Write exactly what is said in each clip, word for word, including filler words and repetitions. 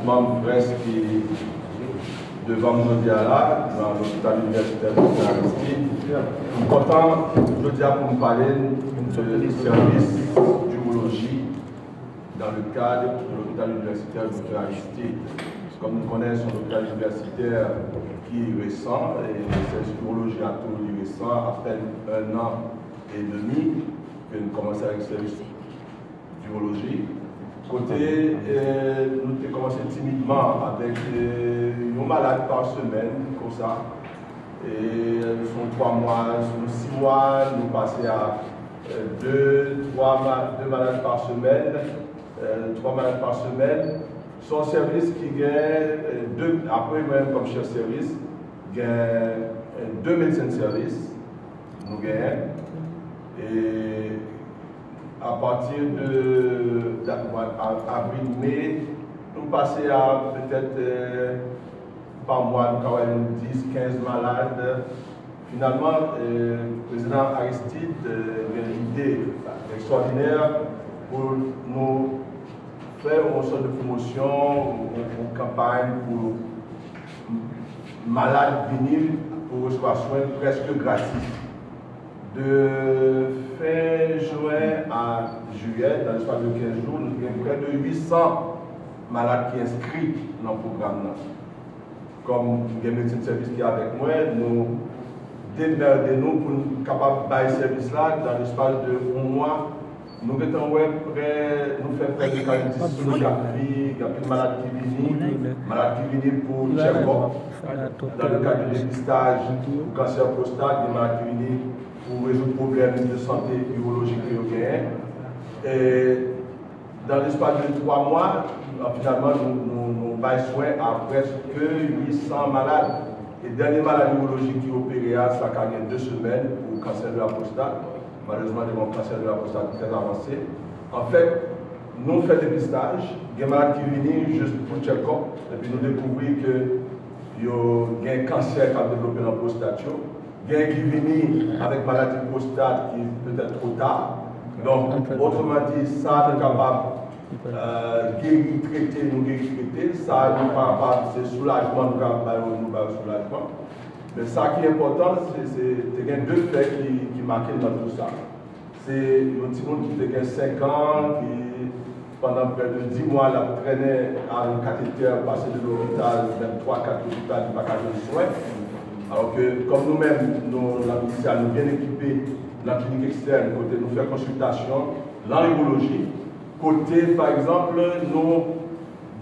Manm près ki devan m jodi a la, nan lopital inivèsitè Doktè Aristide. M kontan jodi a pou m pale de sèvis iwoloji dans le cadre de l'hôpital universitaire Doktè Aristide. Kòm nou konnen, se yon lopital inivèsitè ki resan, e sèvis iwoloji a tou li resan, apèn un an et demi ke nou kòmanse avèk sèvis iwoloji. Kote, e, nou te kòmanse timidman avèk, e, yon malad pa semèn, konsa. E, sou twa mwa, sou sis mwa, nou pase a, e, de, twa ma-, de malad pa semèn, e, twa malad pa semèn. Se yon sèvis ki gen, e, de, apre mwen kòm chèf sèvis, gen, e, de medsen de sèvis nou genyen. E apati de dat mwa av-, avril, me, nou pase a petèt, e, pa mwa, nou ka wè yon dis, kenz malad. Finalman, e, prezidan Aristide, e, gen lide ekstwòdinè pou nou fè yon sòt de pwomosyon, yon, yon kanpay pou malad vini pou resevwa swen prèske gratis. De fen jen a jiyè, nan lespas de kenz jou, nou gen prè de uit san malad ki enskri nan pwogram nan. Kòm gen medsen de sèvis ki avèk mwen, nou demède nou pou n kapab bay sèvis la nan lespas de yon mwa. Nou gentan wè prè, nou fè prè de karannsis sonografi, gen anpil malad ki vini, malad ki vini pou tchèkòp, dans le cadre de dépistage, pou kansè pwostat, gen malad ki vini pou rezoud pwoblèm de sante iwolojik ke yo genyen. E dans l'espace de twa mwa, finalman, nou, nou, nou bay swen a prèske uit san malad. E dènye malad iwolojik ki opere a, sa ka gen de semèn pou kansè de la pwostat. Malerezman, li gen yon kansè de la pwostat trè avanse. Anfèt, nou fè depistaj, gen malad ki vini jis pou tchèkòp, epi nou dekouvri ke yo gen kansè k ap devlope nan pwostat yo. Gen ki vini avèk maladi pwostat ki petèt twò ta. Donk, otreman di, sa nou kapab, e, geri, trete, nou geri, trete. Sa nou kapab, se soulajman nou kapab ba yo, nou ba yo soulajman. Men sa ki enpòtan, se, se te gen de fè ki, ki make nan tou sa. Se yon timoun ki te gen senk an, ki pandan prè de dis mwa, l ap trennen ak yon katetè, pase de lopital, menm twa, kat lopital, li pa ka jwenn swen. Alò ke, kòm nou menm, nou, nan Louisiana, nou byen ekipe nan klinik ekstèn, kote nou fè konsiltasyon nan iwoloji, kote, pa egzanp, nou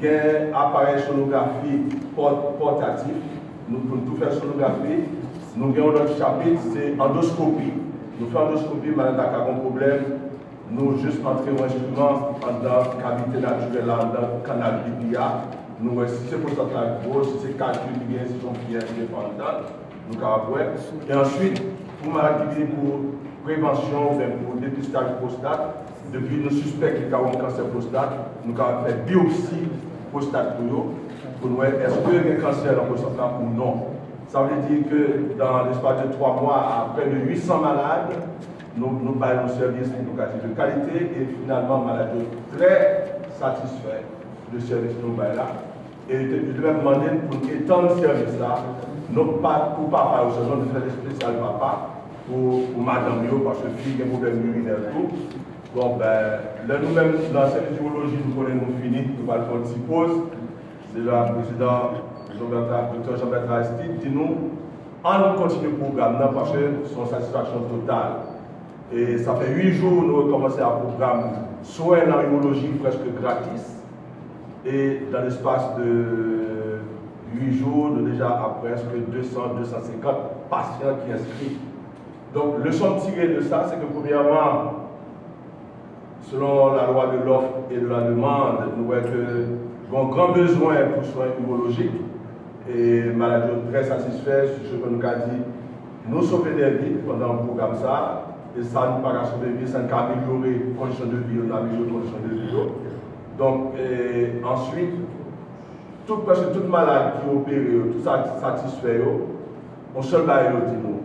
gen aparèy sonografi pòt-, pòtatif, nou, pou n tou fè sonografi. Nou gen yon lòt chapit, se andoskopi. Nou fè andoskopi, malad la ka gen pwoblèm, nou jis antre yon enstriman anndan kavite natirèl la, anndan kannal pipi a. Nou wè si se pwostat la ki gwo, si se kalkil ki genyen, si se yon pyès ki pa anndan, nou kapab wè. E answit, pou malad ki vini pou prevansyon oubyen pou depistaj pwostat, depi nou sispèk li ka gen yon kansè pwostat, nou kapab fè biyopsi pwostat pou yo, pou n wè èske gen kansè nan pwostat la ou non. Sa vle di ke dans l'espace de twa mwa, a près de huit cents malades, nou, nou bay yon sèvis, nou ka di, de kalite, e finalman, malad yo trè satisfè de sèvis nou bay la. E yo te, yo te menm mande n pou n etann sèvis la, non pa pou papa yo sèlman, nou te fè l espesyal papa pou, pou madanm yo, paske fi gen pwoblèm irinè tou. Bon, ben, lè nou menm nan sèvis iwoloji, nou konnen nou fini, nou pral fè yon ti poz. Se la prezidan Jean Bertrand, Doktè Jean Bertrand Aristide di nou, ann kontinye pwogram nan, paske se yon satisfaksyon total. E sa fè uit jou nou rekòmanse a pwogram swen nan iwoloji prèske gratis. E dans l'espace de uit jou, nou deja a prèske de san, de san senkant pasyan ki enskri. Donk, leson m tire de sa, se ke premyèman, selon la loi de l'offre et de la demande, nou wè ke gen yon gran bezwen pou swen iwolojik, e malad yo trè satisfè, se ke nou ka di, nou sove dè vi pandan pwogram sa, e sa nou pa ka sove vi, sa nou ka amelyore kondisyon de vi yo, nou amelyore kondisyon de vi yo. Donk, e, answit, tout, prèske tout malad ki opere yo, tout sa satisfè yo, yon sèl bagay yo di nou.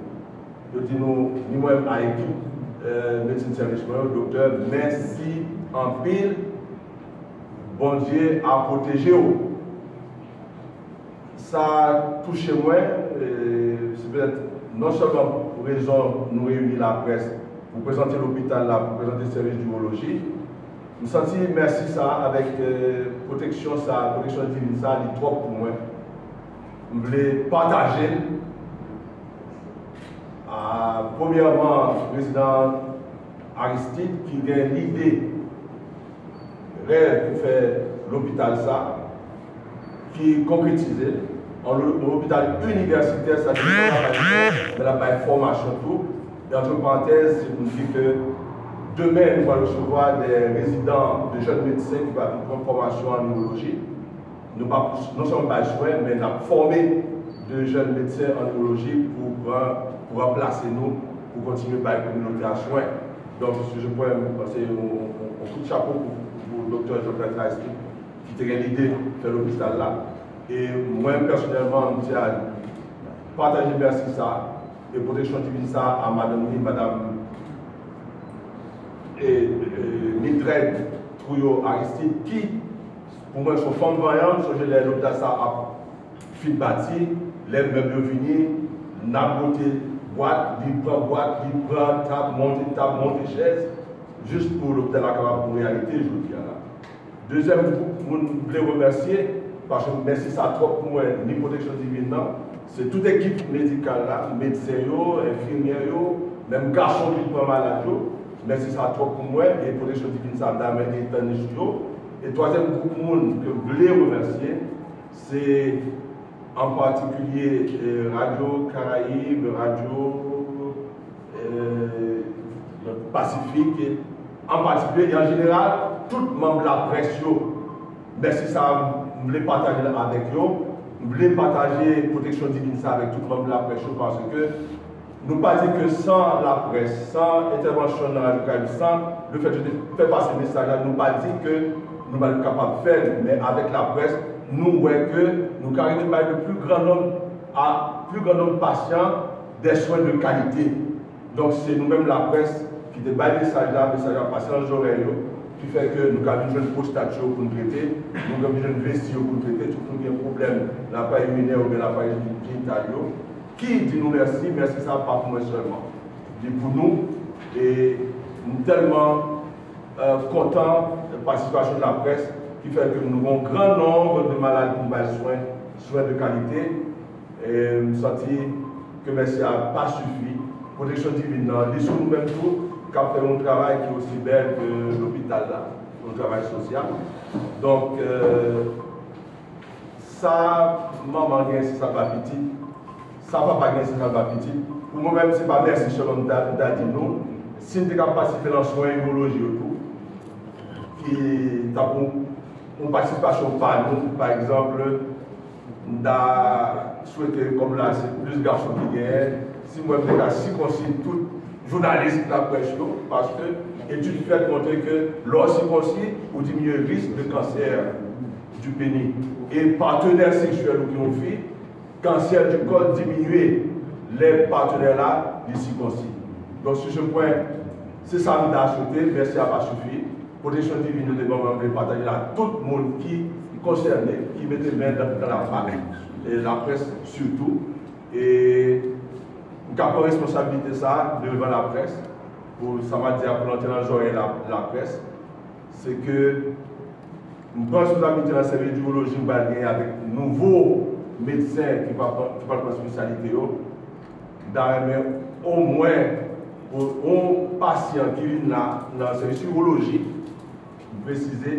Yo di nou, ni mwen menm a ekip, e, medsen sèvis mwen yo, doktè, mèsi anpil. Bondye a pwoteje w. Sa touche mwen, e, se petèt non sèlman pou rezon nou reyini laprès pou prezante lopital la, pou prezante sèvis diwoloji. M santi mèsi sa avèk, e, pwoteksyon sa, pwoteksyon divin sa, li twòp pou mwen. M vle pataje l. A, premyèman, prezidan Aristide ki gen lide rèv pou fè lopital sa, ki konkretize l an lo- lopital inivèsitè, sa di l ap bay fòmasyon tou. E antre parantèz, se pou m di ke demen, nou pral resevwa de rezidan, de jèn medsen ki va vin pran fòmasyon an newoloji. Nou pa non sèlman bay swen, men n ap fòme de jèn medsen an newoloji pou pran, pou ranplase nou, pou kontinye bay kominote a swen. Donk, si je pwen, se yon, yon, yon kout chapo pou, pou doktè Jean-Pierre Aristide ki te gen lide fè lopital la. E mwen, pèsonèlman, m te a pataje mèsi sa e pwoteksyon divin sa a madanm li, madanm e, e, Mildred Trouillot Aristide, ki, pou mwen, se yon fanm vanyan. M sonje lè lopital sa ap fin bati, lè mèb yo vini, n ap bwote bwat, li pran bwat, li pran tab, monte tab, monte chèz, jis pou lopital la kapab yon reyalite jodi a la. Dezyèm gwoup moun m vle remèsye, paske mèsi sa twòp pou mwen, ni pwoteksyon divin nan, se tout ekip medikal la, medsen yo, enfimyè yo, menm gason ki pran malad yo, mèsi sa twòp pou mwen, e pwoteksyon divin sa nan men entènis yo. E twazyèm gwoup moun ke m vle remèsye, se an patikilye, e, Radyo Karayib, Radyo, e, Pasifik, e, an patikilye, e an jeneral, tout manm laprès yo. Mèsi sa a, m vle pataje l avèk yo. M vle pataje pwoteksyon divin sa avèk tout manm laprès yo, paske nou pa di ke san laprès, san entèvansyon nan Radyo Karayib, san le fèt ke yo te fè pase mesaj la, nou pa di ke nou pa t kapab fè l, men avèk laprès, nou wè ke nou ka rive bay le plus grand nombre à plus grand nombre patient des soins de qualité. Donk, se nou menm laprès ki te bay mesaj la, mesaj la pase nan zòrèy yo, ki fè ke nou ka vin jwenn pwostat yo pou n trete, nou ka vin jwenn vesi yo pou n trete, tout moun gen pwoblèm laparèy iminè oubyen laparèy jenital yo. Ki di nou mèsi, mèsi sa pa pou mwen sèlman. Li pou nou, e m tèlman, e, kontan patisipasyon laprès ki fè ke nou gen yon gran nonb de malad pou n bay swen, swen de kalite. E m santi ke mèsi a pa sifi. Pwoteksyon divin nan, li sou nou menm tou, k ap fè yon travay ki osi bèl ke lopital la, yon travay sosyal. Donk, e, sa manman gen, se sa l ba pitit. Sa papa gen, se sa l ba pitit. Pou mwen menm, se pa mèsi sèlman m ta, m ta di nou. Si n te ka patisipe nan swen iwoloji yo tou, ki tankou yon patisipasyon pa nou, pa egzanp, m ta swete, kòm la se plis gason ki genyen, si mwen m te ka sikonsi tout jounalis laprès yo, paske etid fèt montre ke lè w sikonsi, ou diminye risk de kansè du pénis. E patnè seksyèl ou ki yon fi, kansè du kòl diminye lè patnè la li sikonsi. Donk, sou se pwen, se sa m ta swete, mèsi a pa sifi. Pwoteksyon divin yo te ban mwen, m vle pataje l ak tout moun ki konsène, ki mete men nan, nan lapat, e laprès sitou. E m ka pran responsablite sa a devan laprès, pou sa m ap di a pou l antre nan zòrèy la, laprès, se ke m pran responsablite nan sèvis diwoloji m pral genyen avèk nouvo medsen ki pral pran, ki pral pran espesyalite yo. M ta renmen omwen pou yon pasyan ki vin la nan sèvis iwoloji, m presize,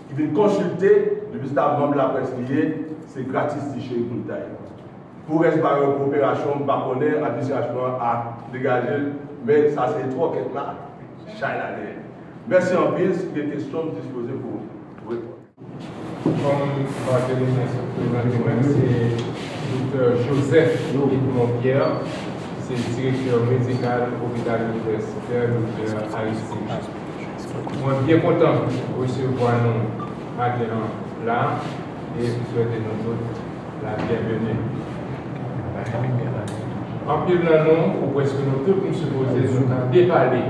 ki vin konsilte, depi se ta manm laprès li ye, se gratis ti cheri pou l ta ye. Pou rès bagay yo, pou operasyon, m pa konnen, administrasyon an a degaje l, men sa se twòkèt la, chay la dèyè. Mèsi anpil, si gen kesyon, m dispoze pou, pou reponn. Kòm Barthelemy te prezante mwen, se Doktè Joseph Edmond Pierre, se direktè medikal Lopital Inivèsitè Doktè Aristide. Mwen byen kontan resevwa nou maten an la e m swete nou tout la byenveni. Anpil nan nou, ou prèske nou tout, nou sipoze nou ta depale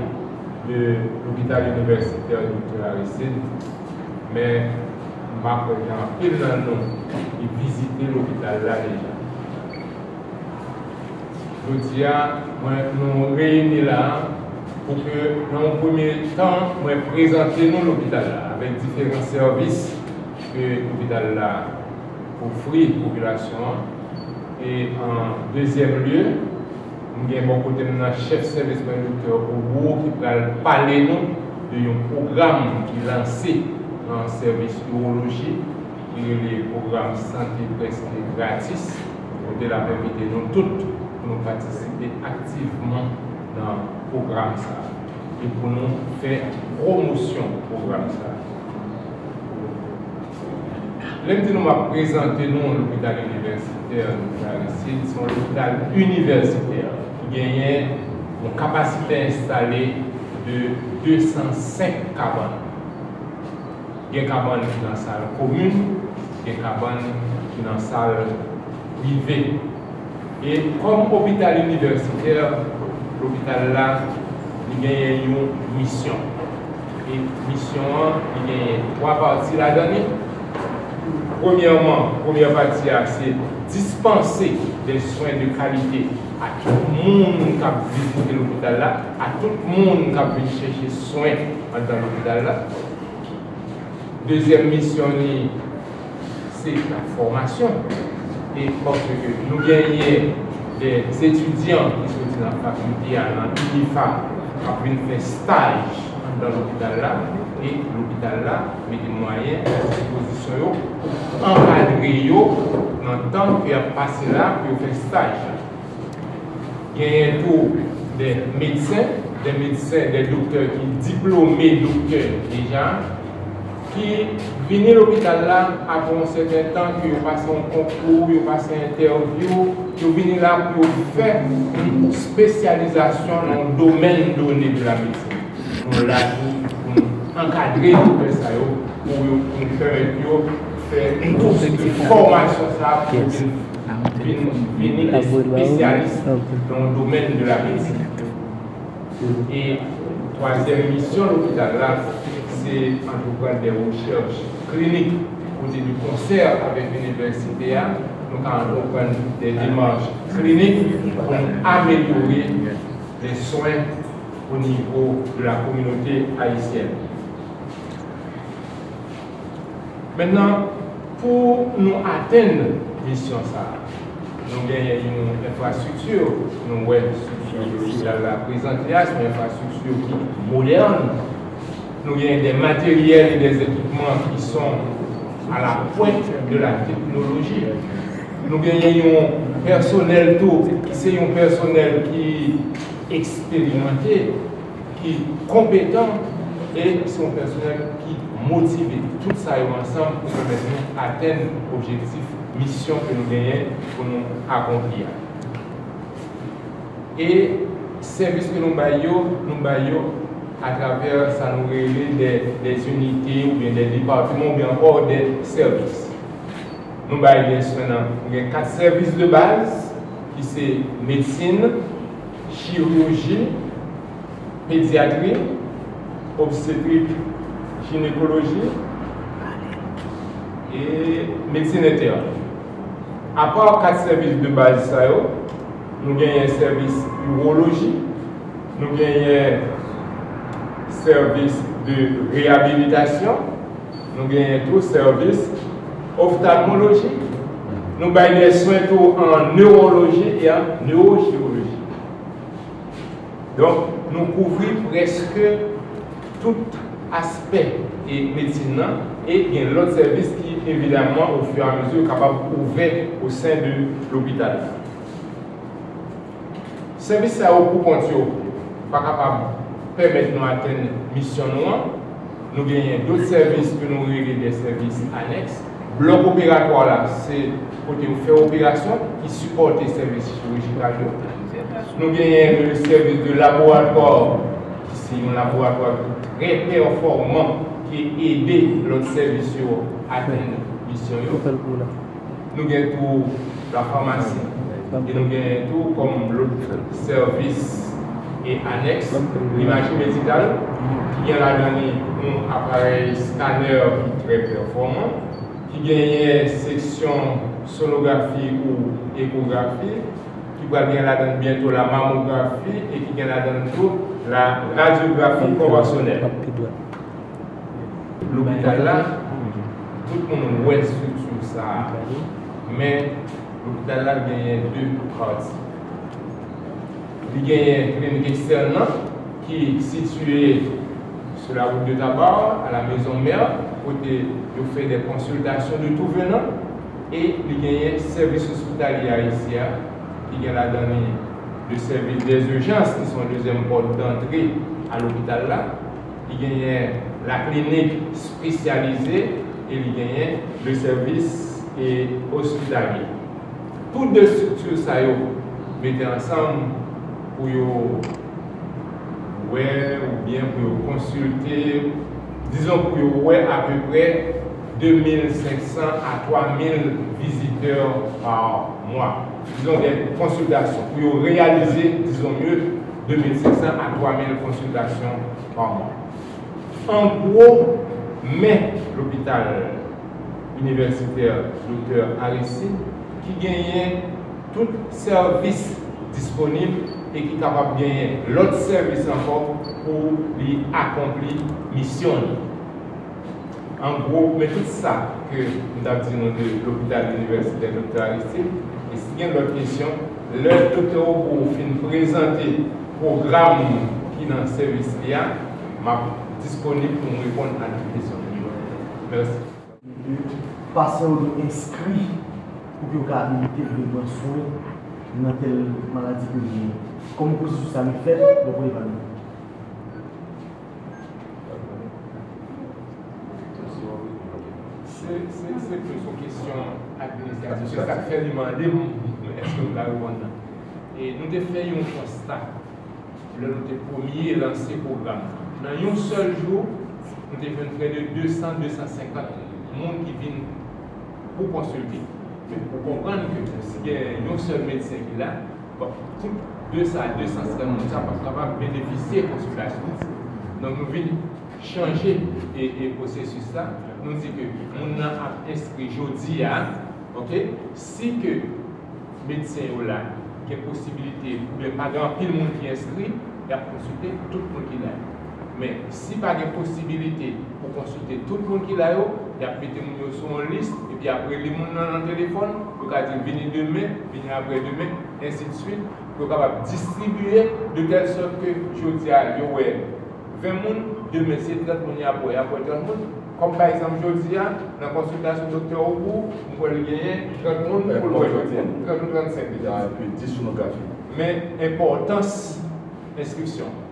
de Lopital Inivèsitè Doktè Aristide, men M pa kwè gen anpil nan nou ki vizite lopital la deja. Jodi a, mwen, nou reyini la a pou ke, nan yon premye tan, mwen prezante nou lopital la, avèk diferan sèvis ke lopital la ofri popilasyon an. E an dezyèm lye, m gen bò kote m nan chèf sèvis mwen, Doktè Ogou, ki pral pale nou de yon pwogram ki lanse nan sèvis iwoloji, ki rele pwogram sante prèske gratis, kote l ap envite nou tout pou nou patisipe aktivman nan pwogram sa a e pou nou fè pwomosyon pwogram sa a. Lè m di nou m ap prezante nou lopital inivèsitè, lopital Aristide, se yon lopital inivèsitè ki genyen yon kapasite enstale de de san senk kabann. Gen kabann ki nan sal komin, gen kabann ki nan sal prive. E kòm opital inivèsitè, lopital la, li genyen yon misyon. E misyon an, li genyen twa pati ladan li. Premyèman, premyè pati a, se dispanse de swen de kalite a tout moun k ap vizite lopital la, a tout moun k ap vin chèche swen anndan lopital la. Dezyèm misyon li, se la fòmasyon. E paske nou genyen de etidyan ki soti nan fakilte a, nan UNIFA, k ap vin fè staj anndan lopital la, e lopital la mete mwayen a dispozisyon yo pou ankadre yo nan tan ke y ap pase la pou yo fè staj la. Genyen tou de medsen, de medsen, de doktè ki diplome doktè deja, ki vini lopital la apre yon sèten tan, ke yo pase yon konkou, yo pase entèvyou, yo vini la pou yo fè yon espesyalizasyon nan yon domèn done de la medsin. Nou la tou pou nou ankadre doktè sa yo, pou yo, pou nou pèmèt yo fè kous de fòmasyon sa a pou yo vin, vin, vini espesyalist nan yon domèn de la medsin. E twazyèm misyon lopital la, se antreprann de rechèch klinik, kote de konsè avèk inivèsite a, nou ka antreprann de demach klinik pou nou amelyore de swen o nivo de la kominote ayisyèn. Mentnan, pou nou atenn misyon sa a, nou genyen yon enfrastrikti, nou wè estrikti lopital la prezante a, se yon enfrastrikti ki modèn. Nou genyen de materyèl e de ekipman ki sont à la pointe de la technologie. Nou genyen yon pèsonèl tou, ki se yon pèsonèl ki eksperimante, ki konpetan e se yon pèsonèl ki motive. Tout sa yo ansanm pou pèmèt nou atenn objektif, misyon ke nou genyen pou nou akonpli a. E sèvis ke nou bay yo, nou bay yo atravè sa nou rele de, de zinite oubyen de depatman oubyen ankò de sèvis. Nou bay de swen nan, nou gen kat sèvis de baz, ki se medsin, chiriji, pedyatri, obstetrik, jinekoloji e medsin entèn. Apa kat sèvis de baz sa yo, nou genyen sèvis iwoloji, nou genyen sèvis de reyabilitasyon, nou genyen tou sèvis oftalmoloji. Nou bay de swen tou an newoloji e an newochiriji. Donk, nou kouvri prèske tout aspè e medsin nan, e gen lòt sèvis ki, evidaman, ofiramezu, kapab ouvè o sen de lopital la. Sèvis sa yo pou kont yo pa kapab pèmèt nou atenn misyon nou an. Nou genyen dòt sèvis ke nou rele de sèvis anèks. Blòk operatwa la, se kote yo fè operasyon, ki sipòte sèvis chirijikal yo. Nou genyen le sèvis de laboratwa, ki se yon laboratwa ki trè pèfòman, ki ede lòt sèvis yo atenn misyon yo. Nou gen tou la famasi, e nou gen tou kòm lòt sèvis E anèks, limajri medikal, ki gen ladan li yon aparèy skanè ki trè pèfòman, ki genyen seksyon sonografi ou ekografi, ki pral gen ladan l byento la mamografi e ki gen ladan l tou la radyografi konvansyonèl. Lopital la, tout moun wè estrikti sa a, men lopital la genyen de pati. Li genyen klinik ekstèn nan ki sitiye sou la wout de Tabar, a la Maison Mère, kote yo fè de konsiltasyon de tou venan, e li genyen sèvis ospitalye a isi a, ki gen ladan li de sèvis dèzijans, ki se yon dezyèm pòt dantre a lopital la. Li genyen laklinik espesyalize e li genyen le sèvis e ospitalye. Tout de estrikti sa yo mete ansanm pou yo wè oubyen pou yo konsilte, dizon pou yo wè apeprè de mil senk san a twa mil vizitè pa mwa. Dizon de konsiltasyon pou yo reyalize, dizon mye, de mil senk san a twa mil konsiltasyon pa mwa. An gwo, men lopital inivèsitè Doktè Aristide ki genyen tout sèvis disponib e ki kapab genyen lòt sèvis ankò pou li akonpli misyon li. An gwo, men tout sa ke m t ap di nou de lopital inivèsitè Doktè Aristide, e si gen lòt kesyon, lè Doktè Aubourg fin prezante pwogram ki nan sèvis li a, m ap disponib pou m reponn a tout kesyon nou yo. Mèsi. Pasyan yo dwe enskri pou ke yo ka vin te vle pran swen nan tèl maladi ke yo genyen. Kòman pwosesis sa ap fèt? Donk, ou evalye. Se, se, se plis yon kesyon administratif. Se sa k fè li mande m, èske m ka reponn nan. E nou te fè yon konsta lè nou te premye lanse pwogram nan. Nan yon sèl jou, nou te jwenn prè de de san, de san senkant moun ki vin pou konsilte. Men ou konprann ke si gen yon sèl medsen ki la, bon, tout de sa, de san senkant moun sa p ap kapab benefisye konsiltasyon. Donk, nou vin chanje e, e pwosesis la. Nou di ke moun nan ap enskri jodi a, oke? Si ke medsen yo la, gen posibilite, oubyen pa gen anpil moun ki enskri, y ap konsilte tout moun ki la yo. Men, si pa gen posibilite pou konsilte tout moun ki la yo, y ap mete moun yo sou yon lis, epi ap rele moun nan nan telefòn, yo ka di vini demen, vini aprè demen, ensi de swit, pou yo kapab distribiye de tèl sòt ke jodi a, yo wè ven moun, demen se trant moun y ap wè, y ap wè trant moun. Kòm pa egzanp, jodi a, nan konsiltasyon Doktè Aubourg, m kwè l genyen trant moun pou l wè jodi a, trant ou trannsenk deja. Epi dis sonografi. Men enpòtans enskripsyon.